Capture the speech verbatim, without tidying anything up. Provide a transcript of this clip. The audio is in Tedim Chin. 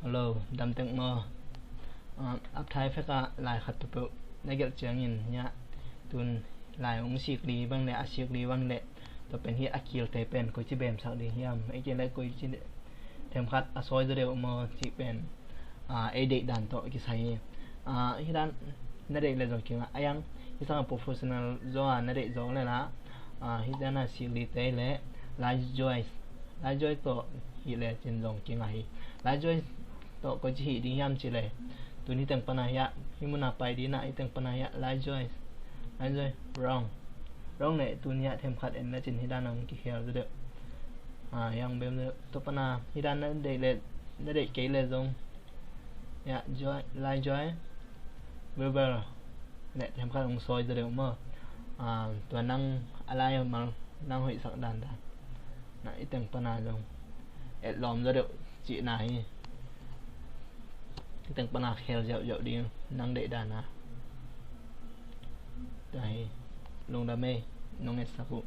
Hello, dam tek maw? Ah, After Effects ah lai khat peuhpeuh na gelh ciangin hiah tun lai hong sik li bang le a sik li bang le tua pen hi a kilte pen koici bemsak ding hiam, ei kei le koici themkhat a sawi zaw deuh maw cih pen ah, ei deih dan tawh kisai hi. Ah, hi dan na deih le zong kingah a yang hi sang a professional zaw a na deih zaw le la ah, hi dan a sik lite le lai joy lai joy tawh hi le cin zong kingah hi. Lai joy tawh koici hih ding hiam ci le tun hi teng pana hiah hi muna pai dina hi teng pana hiah lai joy lai joy wrong wrong le tun hiah themkhat en na cin hi dan a hong kikhel zaw deuh. Ah, yang bem zaw deuh tua pana hi dan na deih le na deih kei le zong hiah joy lai joy verbal le themkhat hong sawi zaw deuh maw? Ah, tua nang a lai mal nang hoihsak dan dan na i teng pana zong et lawm zaw deuh cihna hi. I teng pana khel ziauziau ding nang deih dan a. Tua hi lungdam ei nong etsak uh.